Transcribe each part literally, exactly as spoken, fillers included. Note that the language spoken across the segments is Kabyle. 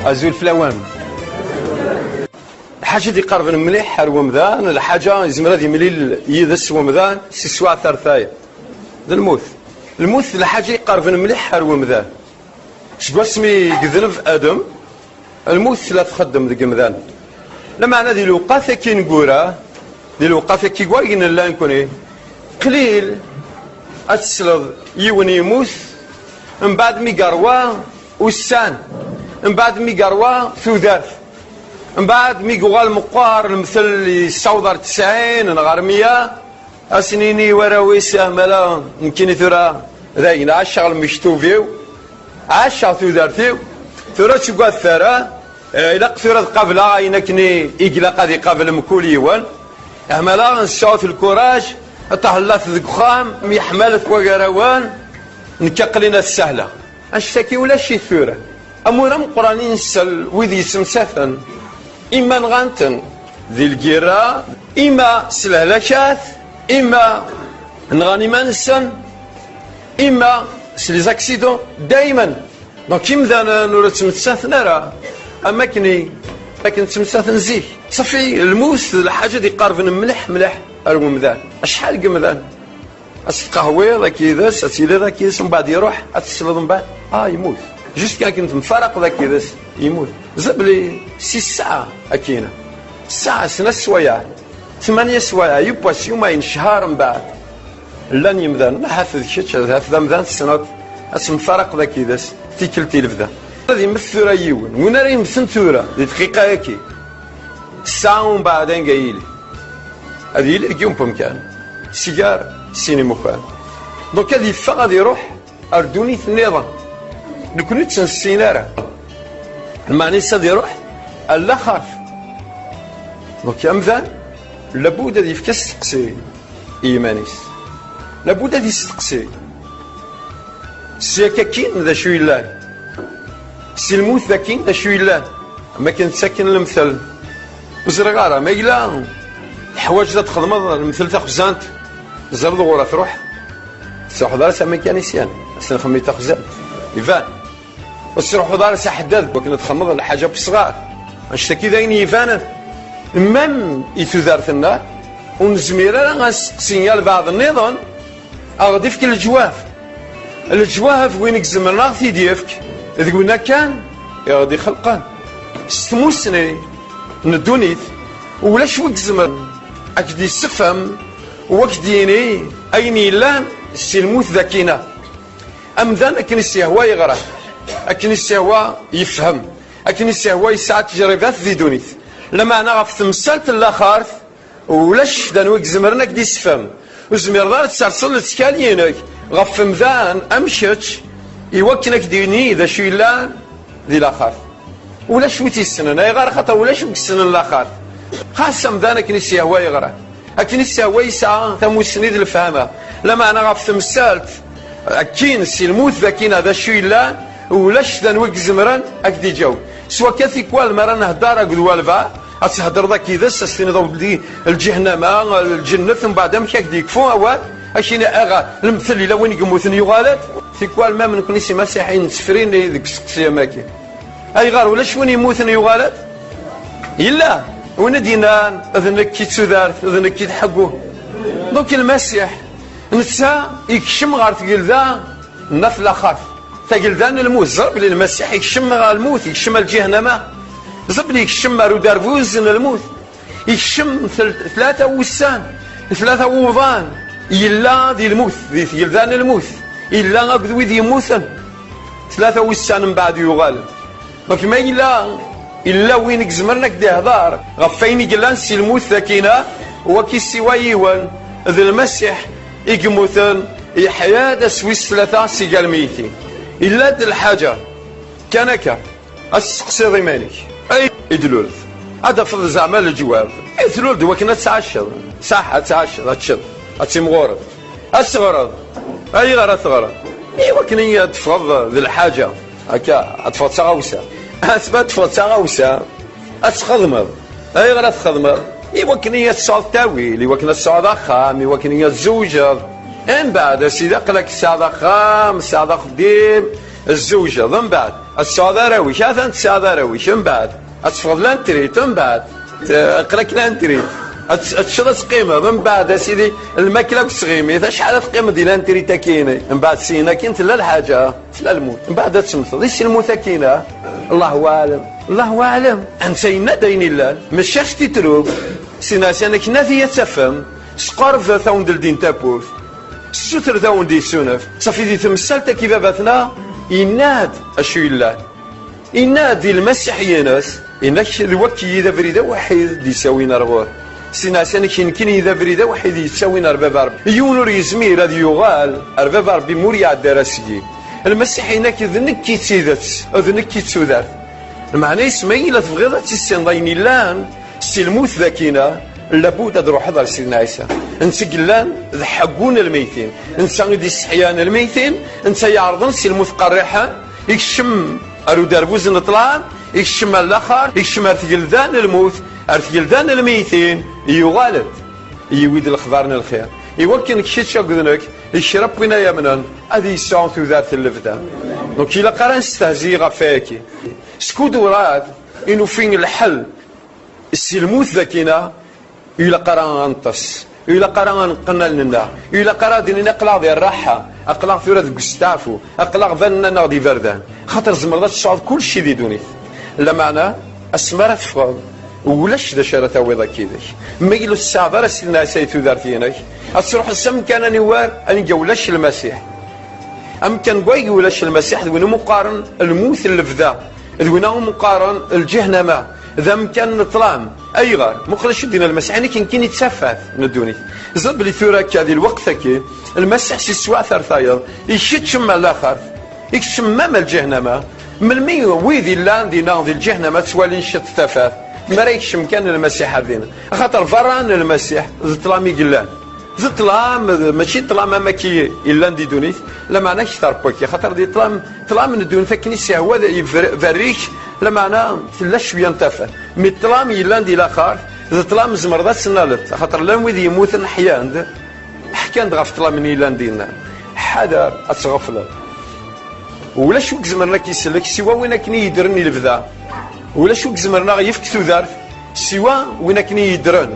Azul fell-awen. Lḥaǧa i d-iqerben mliḥ ar wemdan, lḥaǧa yezmer ad yemlil yid-s wemdan si teswiɛt ar tayeḍ, d lmut. Lmut d lḥaǧa i iqerben mliḥ ar wemdan. Seg wasmi i yedneb Adem, lmut tella txeddem deg umdan. Lameɛna di lewqat-agi ineggura, di lewqat-agi deg wayeg nella nekkni, qlil ad tesleḍ yiwen yemmut, mbeɛd mi yerwa ussan, mbeɛd mi yerwa tudert, mbeɛd mi yuɣal meqqar, lemtel yessaweḍ ar tesɛin neɣ ar meyya, ad s-nini i warraw-is, ah, mala nekkini tura dayen ɛaceɣ lmektub-iw, ɛaceɣ tudert-iw, tura ur ttagadet ara, eh, ilaq tura ad qableɣ ayen akken i, i ilaq ad iqabel mkul yiwen. Ah, mala nesɛut lkuraj, tahellat deg uxxam, myeḥmalet wagar-awen, nekk aql-in ad sahleɣ. Annect-agi ulac-it tura. Amur ameqqran i nsell wid yettemsaten, ima nɣan-ten di lgirra, ima s lehlakat, ima nɣan iman-nsen, ima s les accidents, daymen. Donc imdanen ur ttmettaten ara am akken i, akken ttmettaten zik. Safi, lmut d lḥaǧa d-iqerben mliḥ mliḥ ar wemdan. Acḥal n yemdanen ad tqehwiḍ akka yid-s, ad tiliḍ akka yid-s, mbeɛd iruḥ, ad tesleḍ mbeɛd, ah, yemmut. Juste kan akken temfaraqeḍ akka yid-s, yemmut. Ẓer belli si ssaɛa akkin, ssaɛa, snat swayeɛ, tmanya swayeɛ, yiwwas, yumayen, cchar mbeɛd, llan yemdanen, ahat d kečč, ahat d amdan tessneḍ, ad temfaraqeḍ akka yid-s, tikkelt i lebda. Ad yemmet tura yiwen, win ara yemmten tura, di dqiqa-agi, ssaɛa umbeɛd anga yili. Ad yili deg yiwen wemkan, sigar, sin imukan. Donc ad yeffeɣ, ad iruḥ ar ddunit nniḍen. Nekkni ur tt-nessin ara. Lmeɛna-is ad iruḥ ar laxert. Donc amdan, labud ad yefk asteqsi i yiman-is. Labud ad yesteqsi. Si akka akkin d acu yellan? Si lmut d akkin d acu yellan? Am akken ttaken lemtel. Ur ẓriɣ ara, ma yella teḥwaǧeḍ ad txedmeḍ lemtel taxzant, ẓer ɣur-a truḥ. Ur tesruḥeḍ ara s amakanisyan, ad s-nxemmem taxzant. Iban. Ur tesruḥeḍ ara s aḥeddad wakken ad txedmeḍ lḥaǧa n wesɣar. Annect-agi d ayen ibanen. Même i tudert-nneɣ, ur nezmir ara ad nesteqsi albeɛḍ nniḍen, a ɣ-d-ifk leǧwab. Leǧwab win i izemren a ɣ-t-id-yefk, d winna kan i ɣ-d-ixelqen. S tmussni n ddunit, ulac wi izemren ad k-d-yessefhem u ad k-d-yini ayen yellan si lmut d akkin-a. Amdan akken i s-yehwa yeɣra, akken i s-yehwa yefhem, akken i s-yehwa yesɛa tejribat di ddunit. Lameɛna ɣef temsalt n laxert, ulac d anwa i izemren ad k-d-issefhem. Ur tezmireḍ ara ad tserseḍ lettkal-inek ɣef umdan am kečč i wakken ad k-d-yini d acu yellan di laxert. Ulac wi tt-yessnen. Ayɣer? Axaṭer ulac wi yessnen laxert. Xas amdan akken i s-yehwa yeɣra, akken i s-yehwa yesɛa tamussni d lefhama. Lameɛna ɣef temsalt akkin si lmut d akkin-a d acu yellan, ulac d anwa i izemren ad k-d-iǧaweb. S wakka tikwal mi ara nhedder akked walbeɛḍ, ad theddreḍ akk yid-s, ad s-tiniḍ a weldi, lǧihnama, lǧennet, mbeɛd amek ad k-d-yekfu awal, ad k-yini, ayɣer, lemtel yella win i yemmuten yuɣal-d? Tikwal ma nekkni s imasiḥiyen nettefrini deg useqsi am wagi. Ayɣer ulac win yemmuten yuɣal-d? Yella win i d-yennan d nekk i d tudert, d nekk i d ḥeggu. Donc Lmasiḥ netta ikcem ɣer tgelda n at laxert, tagelda n lmut. Ẓer belli Lmasiḥ ikcem ɣer lmut, ikcem ar lǧihnama. Ẓer belli ikcem ar uderbuz n lmut. Ikcem tel-, tlata wussan, tlata wuḍan, yella di lmut, di tgelda n lmut, yella akked wid yemmuten. Tlata wussan mbeɛd yuɣal. Donc ma yella, yella win i izemren ad k-d-ihder ɣef wayen i yellan si lmut d akkin-a, u ad k-issiwa yiwen, d Lmasiḥ i yemmuten, yeḥya-d ass wis tlata si gar lmeytin. Yella-d lḥaǧa kan akka. Ad testeqsiḍ iman-ik, ay i d-tluleḍ, ad tafeḍ zeɛma leǧwab. I tlul-d wakken ad tɛaceḍ. Saḥ, ad tɛaceḍ, ad teččeḍ, ad timɣureḍ, ad teɣreḍ. Ayɣer ad teɣreḍ? I wakken ad teffɣeḍ d lḥaǧa, akka, ad teffɣeḍ d taɣawsa. Asma ad teffɣeḍ d taɣawsa, ad txedmeḍ. Ayɣer ad txedmeḍ? I wakken ad tesɛuḍ ttawil, i wakken ad tesɛuḍ axxam, i wakken ad tzewǧeḍ. Mbeɛd, a sidi, aql-ak tesɛiḍ axxam, tesɛiḍ axeddim, tzewǧeḍ. Mbeɛd, Ad tesɛuḍ arraw-ik, atan tesɛiḍ arraw-ik, mbeɛd ad teffɣeḍ lantrit, mbeɛd, eh, aql-ak lantrit. Ad ts-, ad teččeḍ, ad teqqimeḍ, mbeɛd, a sidi, lmakla deg tseɣimit, acḥal ad teqqimeḍ di lantrit akkin? Mbeɛd syin akkin tella lḥaǧa, tella lmut, mbeɛd ad temmteḍ. Is lmut akkin-a? Allahu aɛlam, Allahu aɛlam. Netta yenna-d ayen illan, mačči s titrub. Sidna Ɛisa yenna-k, nadi ad tafem, sqerbet ad wen-d-ldin tawwurt, ssutret ad wen-d-yessunef. Safi di temsalt-agi baba-tneɣ yenna-d acu yellan. Yenna-d i Lmasiḥ-ines, yenna-k, d wakki i d abrid awḥid d-yettawin ar ɣur. Sidna Ɛisa yenna-k, nekkini i d abrid awḥid yettawin ar Baba Ṛebbi. Yiwen ur yezmir ad yuɣal ar Baba Ṛebbi ma ur iɛedda ara seg-i. Lmasiḥ yenna-k, d nekk i d tidet, d nekk i d tudert. Lmeɛna-is, ma yella tebɣiḍ ad tissineḍ ayen illan, si lmut d akkin-a, labud ad ruḥeḍ ar Sidna Ɛisa. Netta i yellan d ḥeggu n lmeytin. Netta i d-isseḥyan lmeytin, netta yeɛreḍen si lmut qerriḥen, ikcem ar uderbuz n ṭṭlam, ikcem ar laxert, ikcem ar tgelda n lmut, ar tgelda n lmeytin, yuɣal-d, yiwi-d lexbar n lxir. Iwakken kečč akked nekk, d kra n win ay amnen, ad yesɛu tudert n lebda. Donc, ilaq ara nestehzi ɣef wayagi. Skud urɛad i nufi lḥel si lmut d akkin-a, ur ilaq ara ad neṭṭes, ur ilaq ara ad neqqen allen-nneɣ, ur ilaq ara ad d-nini aql-aɣ di rraḥa, aql-aɣ tura deg usteɛfu, aql-aɣ banen-aneɣ d iberdan. Xaṭer tzemreḍ ad tesɛuḍ kulci di ddunit. Lameɛna, asmi ara teffɣeḍ, ulac d acu ara tawiḍ akka yid-k. Ma yella ur tesɛiḍ ara Sidna Ɛisa i tudert-inek, ad truḥeḍ s amkan aniwer, anga ulac Lmasiḥ. Amkan deg wayeg ulac Lmasiḥ, d win umi qqaren lmut n lebda, d win umi qqaren lǧehnama, d amkan n ṭṭlam. Ayɣer? Muqel acu d-yenna Lmasiḥ, nekk nekkini d tafat n ddunit. Ẓer belli tura akka di lweqt-agi, Lmasiḥ si teswiɛt ar tayeḍ, ikeččem ar laxert, ikeččem mam ar lǧehnama. Melmi wid illan dinna di lǧehnama ttwalin ciṭ tafat, mi ara yekcem kan Lmasiḥ ar dinna. Axaṭer berra n Lmasiḥ d ṭṭlam i yellan. D ṭṭlam, d, mačči ṭṭlam am akka yellan di ddunit, lameɛna akter n wakki, xaṭer di ṭṭlam, ṭṭlam n ddunit akken i s-ihwa d, yebr-, berrik, lameɛna tella cwiya n tafat. Mi ṭṭlam yellan di laxert, d ṭṭlam tzemreḍ ad tennaleḍ, axaṭer llan wid yemmuten ḥyan-d, ḥkan-d ɣef ṭṭlam-nni yellan dinna. Ḥader ad tɣefleḍ. Ulac wi izemren ad k-isellek siwa win akken i yeddren i lebda. Ulac wi izemren ad aɣ-yefk tudert siwa win akken i yeddren.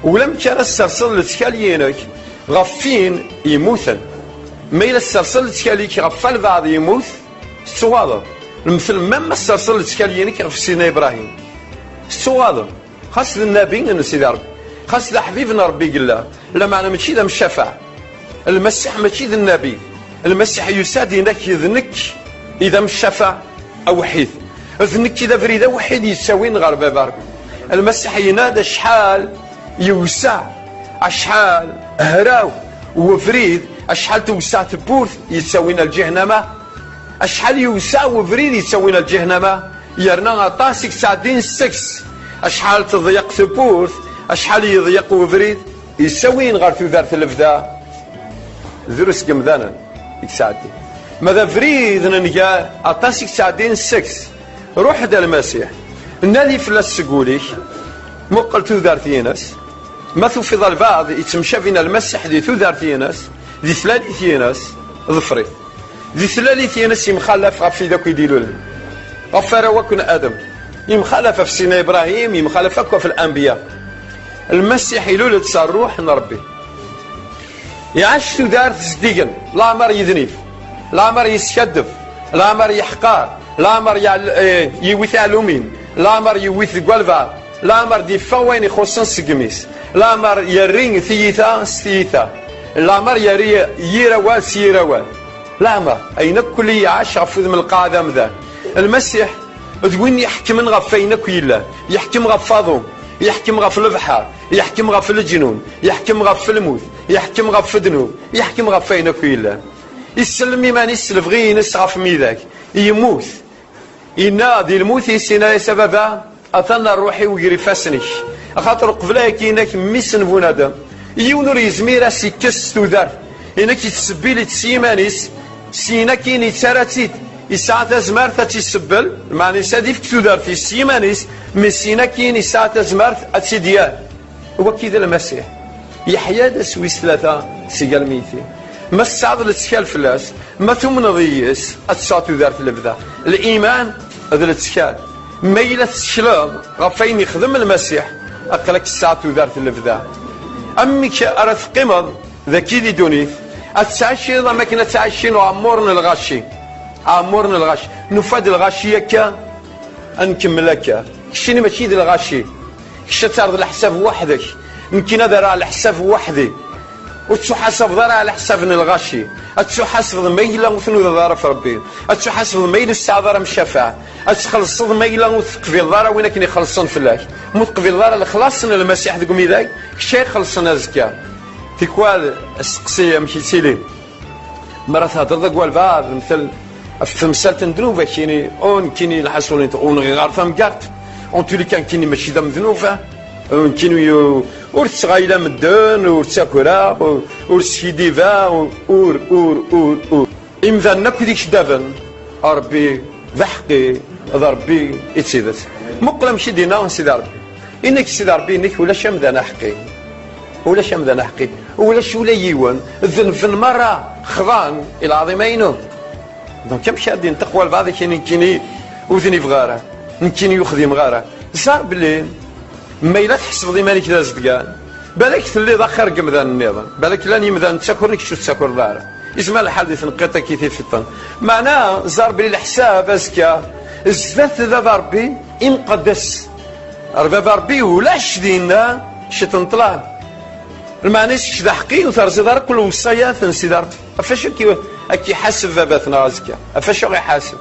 Ulamek ara tesserseḍ lettkal-inek ɣef win yemmuten. Ma yella tesserseḍ lettkal-ik ɣef walbeɛḍ yemmut, tettuɣaḍeḍ. Lemtel, ma, ma tesserseḍ lettkal-inek ɣef Sidna Ibrahim, tettuɣaḍeḍ. Xas d nnabi n Sidi Ṛebbi, xas d aḥbib n Ṛebbi i yella, lameɛna mačči d amcafaɛ. Lmasiḥ mačči d nnabi. Lmasiḥ yusa-d, yenna-k, d nekk i d amcafaɛ awḥid. D nekk i d abrid awḥid yettawin ɣer Baba Ṛebbi. Lmasiḥ yenna-d acḥal yewseɛ, acḥal hraw webrid, acḥal tewseɛ tewwurt yettawin ar lǧehnama, acḥal yewseɛ webrid yettawin ar lǧehnama, yerna aṭas i yettɛeddin seg-s. Acḥal teḍyeq tewwurt, acḥal yeḍyeq webrid yettawin ɣer tudert n lebda, drus n yemdanen i yettɛeddin. Ma d abrid n nnger, aṭas i yettɛeddin seg-s. Ruḥ-d ar Lmasiḥ, nadi fell-as seg wul-ik, muqel tudert-ines. Ma tufiḍ albeɛḍ yettemcabin ar Lmasiḥ di tudert-ines, di tlalit-ines, ḍfer-it. Di tlalit-ines yemxalaf ɣef wid akk i d-ilulen, ɣef warraw akk n Adem. Yemxalaf ɣef Sidna Ibrahim, yemxalaf akk ɣef lanbiya. Lmasiḥ ilul-d s Ṛṛuḥ n Ṛebbi. Iɛac tudert zeddigen, leɛmer yednib, leɛmer yeskaddeb, leɛmer yeḥqar, leɛmer yeɛl-, eh, yewwi tiɛlumin, leɛmer yewwi-t deg walbeɛḍ, leɛmer d-yeffeɣ wayen ixuṣṣen seg imi-s, leɛmer yerri tiyita s tiyita, leɛmer yerri yir awal s yir awal. Leɛmer, ayen akk i iɛac ɣef wudem n lqaɛa d amdan. Lmasiḥ d win iḥekmen ɣef wayen akk yellan, yeḥkem ɣef aḍu, yeḥkem ɣef lebḥer, yeḥkem ɣef leǧnun, yeḥkem ɣef lmut, yeḥkem ɣef ddnub, yeḥkem ɣef wayen akk yellan. Isellem iman-is s lebɣi-ines ɣef midag, yemmut. Yenna di lmut-is, yenna-yas: "A Baba, atan ṛṛuḥ-iw gar ifassen-ik." Axaṭer uqbel ayagi, yenna-k, mmi-s n bunadem, yiwen ur yezmir ad s-ikkes tudert. Yenna-k, yettsebbili-tt s yiman-is, syin akkin yettarra-tt-id. Yesɛa tazmert ad tt-isebbel, lmeɛna-is ad ifk tudert-is s yiman-is, mi syin akkin yesɛa tazmert ad tt-id-yerr. Wagi d Lmasiḥ. Yeḥya-d ass wis tlata seg lmeytin. Ma tesɛiḍ lettkal fell-as, ma tumneḍ yis, ad tesɛuḍ tudert n lebda. Liman d lettkal. Ma yella tettekleḍ ɣef wayen yexdem Lmasiḥ, aql-ak tesɛiḍ tudert n lebda. Amek ara teqqimeḍ dagi di ddunit? Ad tettɛiciḍ am akken ad ttɛicin uɛemmur n lɣaci. Aɛemmur n lɣaci. Nufa-d lɣaci akka, ad nkemmel akka. Keččini mačči d lɣaci. Kečč ad terreḍ leḥsab weḥd-k. Nekkini ad rreɣ leḥsab weḥd-i. Ur tettuḥasabeḍ ara ɛla ḥsab n lɣaci. Ad tettuḥasabeḍ ma yella ur tnudaḍ ara ɣef Rebbi. Ad tettuḥasabeḍ ma yella ur tesɛiḍ ara mcafaɛ. Ad txellṣeḍ ma yella ur teqbileḍ ara win akken ixellṣen fell-ak. Ma ur teqbileḍ ara lexlaṣ n Lmasiḥ deg umidag, kečč ay ixellṣen azekka. Tikwal asteqsi amek yettili. Mi ara thedreḍ deg walbeɛḍ, mtel ɣef temsalt n ddnub, ad k-yini, oh, nekkini lḥaṣul, ur nɣiɣ ara tamgerḍt. En tous les cas, nekkini mačči d amednub. Oh, nekkini, ur, ur ttɣayla medden, ur ttakreɣ, ur, ur skiddibeɣ, ur, ur, ur, ur. Imdanen akk d ikeddaben. Ṛebbi d aḥeqqi, d Ṛebbi i d tidet. Muqel amek i d-yenna Sidi Ṛebbi. Yenna-k Sidi Ṛebbi, yenna-k ulac amdan aḥeqqi. Ulac amdan aḥeqqi. Ulac ula yiwen. Denben merra, xḍan i lɛaḍima-inu. Donc amek ara d-yenṭeq walbeɛḍ akken nekkini ur ten-ibɣi ara, nekkini ur xdimeɣ ara? Ẓer belli ma yella tḥesbeḍ iman-ik d azedgan, balak telliḍ axir deg yimdanen nniḍen. Balak llan yimdanen ttakren, kečč ur ttakreḍ ara. Yezmer lḥal di tneqqiṭ-agi tifeṭṭen. Meɛna ẓer belli leḥsab azekka zdat Baba Ṛebbi imqeddes. Ar Baba Ṛebbi ulac dinna ciṭ n ṭṭlam. Lmeɛna-is kečč d aḥeqqi, ur terẓiḍ ara kul lewṣayat n Sidi Ṛebbi. Ɣef wacu ad k-, ad k-iḥaseb baba-tneɣ azekka? Ɣef wacu ad ɣ-iḥaseb?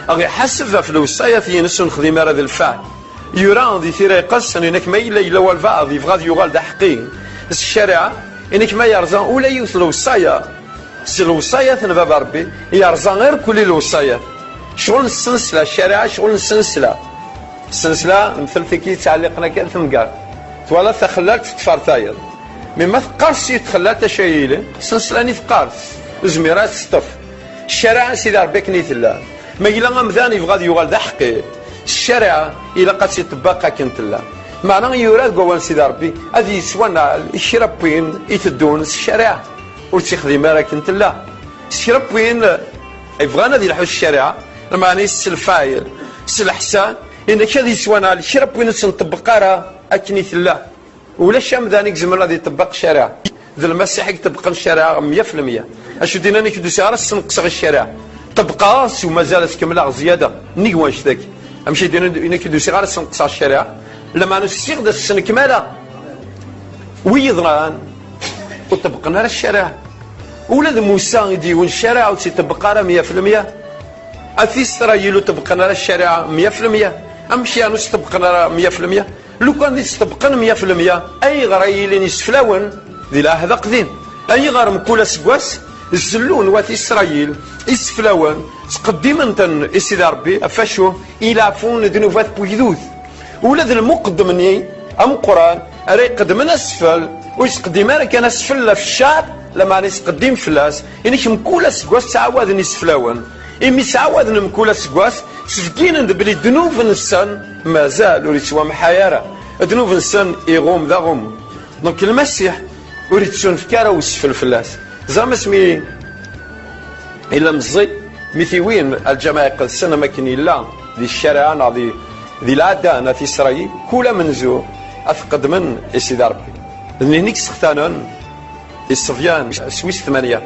Ad ɣ-iḥaseb ɣef lewṣayat-ines ur nexdim ara d lfeɛl. Yura di tira iqedsen, inek ma yella, yella walbeɛḍ yebɣa ad yuɣal d aḥeqqi s ccariɛa, inek ma yerẓa ula yiwet lewṣaya s lewṣayat n Baba Ṛebbi, yerẓa irkelli lewṣayat. Ccɣel n ssensla, ccariɛa ccɣel n ssensla. Ssensla, mtel tiki ttɛelliqen akka temgar. Twalaḍ taxellalt teṭṭef ar tayeḍ. Mi ma teqqers i txellalt acu ay yili, ssensla-nni teqqers. Ur zmireɣ ad teṭṭef. Ccariɛa Sidi Ṛebbi akken i tella. Ma yella amdan yebɣa ad yuɣal d aḥeqqi s ccariɛa, ilaq ad tt-iṭebbaq akken tella. Meɛna yura deg wawal n Sidi Ṛebbi ad yettwanɛel kra n win iteddun s ccariɛa, ur tt-ixdim ara akken tella. S kra n win yebɣan ad yelḥu s ccariɛa, lmeɛna-is s lfayel, s leḥsan, inek ad yettwanɛel kra n win ur tt-nṭebbeq ara akken i tella. Ulac amdan i izemren ad iṭebbeq ccariɛa. D Lmasiḥ i iṭebbqen ccariɛa mya f lmya. Acu d-yenna, nekk d-usiɣ ara ssenqseɣ ccariɛa. Ṭebbqeɣ s umazal ad kemmleɣ zzyada nnig wanect-agi. Amek i d-yenna, nekk d-usiɣ ara ssenqseɣ ccariɛa? Lameɛna usiɣ-d ad ssnekmaleɣ. Wi yeḍran ur ṭebbqen ara ccariɛa. Ula d Musa i d-yiwen ccariɛa ur tt-iṭebbeq ara mya f lmya. At Isṛayil ur ṭebbqen ara ccariɛa mya f lmya. Amek yeɛni ur tt-ṭebbqen ara mya f lmya? Lukan i tt-ṭebbqen mya f lmya, ayɣer ay ilin iseflawen di lɛahd aqdim? Ayɣer mkul aseggas zellun wat Isṛayil iseflawen, ttqeddimen-ten i Sidi Ṛebbi, ɣef wacu? I leɛfu n ddnubat n wegdud. Ula d lmuqeddem-nni ameqqran ara iqeddmen asfel, ur yettqeddim ara kan asfel ɣef cceɛb, lameɛna yettqeddim fell-as. Inek mkul aseggas ttɛawaden iseflawen. Imi ttɛawaden mkul aseggas, ttbegginen-d belli ddnub-nsen mazal ur yettwamḥay ara. Ddnub-nsen iɣum d aɣum. Donc Lmasiḥ ur yettunefk ara usfel fell-as. Ẓram asmi yella meẓẓi, mi t-iwin lǧameɛ iqedsen am akken yella di ccariɛa neɣ di, di lɛada n At Isṛayil, kul amenzu ad t-qeddmen i Sidi Ṛebbi. D nitni i yessextanen iṣebyan s wis tmanya.